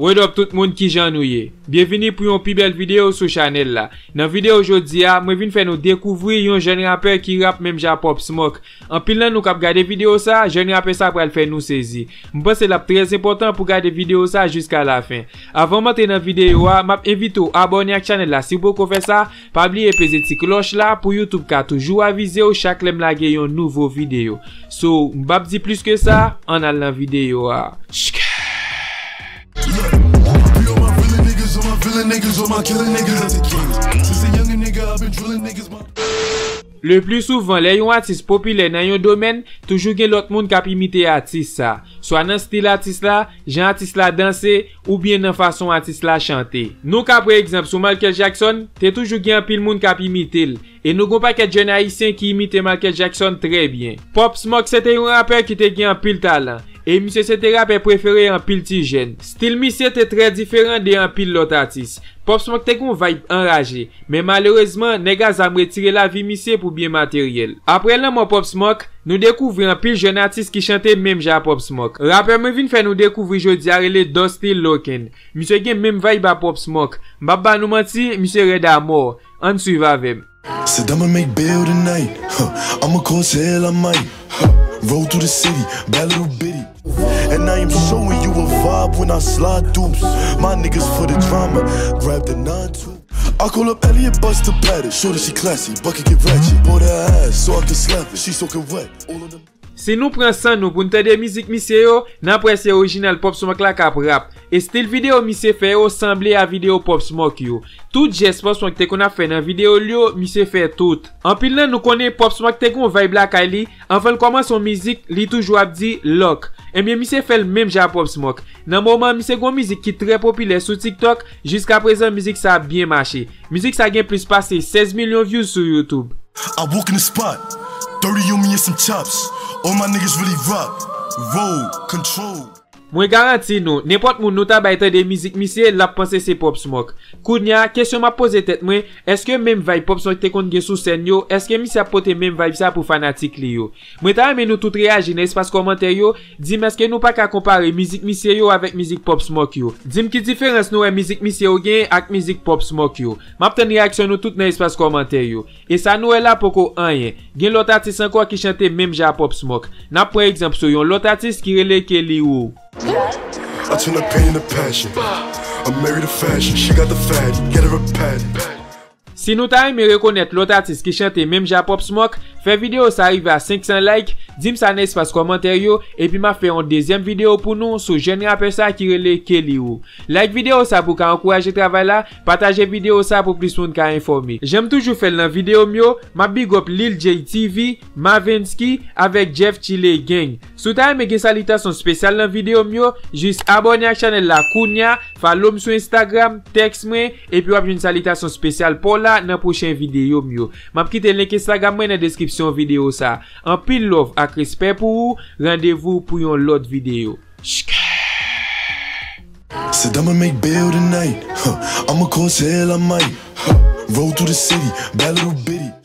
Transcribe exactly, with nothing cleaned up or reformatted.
What up tout moun, kijan nou ye? Byenvini pou yon pi bèl videyo sou chanèl la. Nan videyo jodi a, mwen vin fè nou dekouvri yon jèn rapè ki rap menm jan Pop Smoke. Anpil nan nou k ap gade videyo sa, jèn rapè sa pral fè nou sezi. M panse l ap trè enpòtan pou gade videyo sa jiska lafen. Avan m antre nan videyo a, m ap envite w abòne ak chanèl la si w poko fè sa. Pa bliye peze ti klòch la pou YouTube ka toujou avize w chak lè m lage yon nouvo videyo. So, m p ap di plis ke sa, ann al nan videyo a. Look, all my villain niggas, all my villain niggas, all my killing niggas, that's the king. Since a younger nigga, I've been drilling niggas, my Le pli souvan, lè yon atis popilè nan yon domèn, toujou gen lòt moun k ap imite atis sa. Swa nan stil atis la, jan atis la danse, oubyen nan fason atis la chante. Nou ka pran egzanp sou Michael Jackson, te toujou gen anpil moun k ap imite l, e nou gon pakèt jèn ayisyen ki imite Michael Jackson trè byen. Pop Smoke se te yon rapè ki te gen anpil talan, e misye se te rapè prefere anpil ti jèn. Stil misye te trè diferan de anpil lòt atis. Pop Smoke te gon vibe anraje, men malerezman, nèg a zam retire lavi misye pou byen materyèl. Apre lanmò Pop Smoke, nou dekouvri anpil jèn atis ki chante menm jan a Pop Smoke. Rapè mwen vin fè nou dekouvri jodi a rele Dusty Locane. Misye gen menm vibe a Pop Smoke. M p ap ba nou manti, misye rèd amò. Ann swiv avè m. Said I'ma make bail tonight. Huh. I'ma cause hell, I might. Huh. Roll through the city, bad little bitty. And I am showing you a vibe when I slide through. My niggas for the drama, grab the nine two. I call up Elliot, bust the pattern. Shorty, she classy, bucket get ratchet. Bought her ass so I can slap it. She soaking wet, all on the Si nou pran san nou pou n tande mizik misye yo, n ap wè se orijinal Pop Smoke la k ap rap. E stil videyo misye fè yo sanble a videyo Pop Smoke yo. Tout jès Pop Smoke te konn ap fè nan videyo l yo, misye fè tout. Anpil nan nou konnen Pop Smoke te gon vibe lakay li, anvan l kòmanse yon mizik, li toujou ap di Luck. Ebyen, misye fè l menm jan a Pop Smoke. Nan moman an, misye gon mizik ki trè popilè sou TikTok, jiskaprezan mizik sa ap byen mache. Mizik sa gen plis pase sèz milyon views sou YouTube. I walk in the spot, thirty on me and some chops. All my niggas really rock, roll, control. Mwen garanti nou, nenpòt moun nou ta bay tande mizik misye, l ap panse se Pop Smoke. Kounye a, kesyon m ap poze tèt mwen, èske menm vibe Pop Smoke te konn gen sou sèn yo, èske misye ap pote menm vibe sa pou fanatik li yo? Mwen ta renmen nou tout reyaji nan espas kòmantè yo, di m èske nou pa ka konpare mizik misye yo avèk mizik Pop Smoke yo. Di m ki diferans nou wè mizik misye yo genyen ak mizik Pop Smoke yo. M ap tann reyaksyon nou tout nan espas kòmantè yo. E sa nou wè la poko anyen. Gen lòt atis ankò ki chante menm jan a Pop Smoke. N ap pran egzanp sou yon lòt atis ki rele Kelly Wu. I turn the pain into passion. I'm married to fashion. She got the fatty. Get her a patty. Si nou ta renmen rekonèt lòt atis ki chante menm jan a Pop Smoke, fè videyo sa rive a senk san like, di m sa nan espas kòmantè yo, epi m ap fè yon dezyèm videyo pou nou sou jèn rapè sa ki rele Kelly Wu. Like videyo sa pou ka ankouraje travay la, pataje videyo sa pou plis moun ka enfòme. Jan m toujou fè l nan videyo m yo, m ap big up Lil J T V, Mavensky avèk Jeff Chile Gang. Si w ta renmen gen salitasyon espesyal nan videyo m yo, jis abòne ak chanèl la kounya, follow m sou Instagram, tèks mwen, epi w ap jwenn salitasyon espesyal pa w la nan pwochen videyo m yo. M ap kite link Instagram mwen nan deskripsyon videyo sa. Anpil love ak respè pou ou, randevou pou yon lòt videyo. Said I'ma make bail tonight. Huh. I'ma cause hell, I might. Huh. Roll through the city, bad little bitty.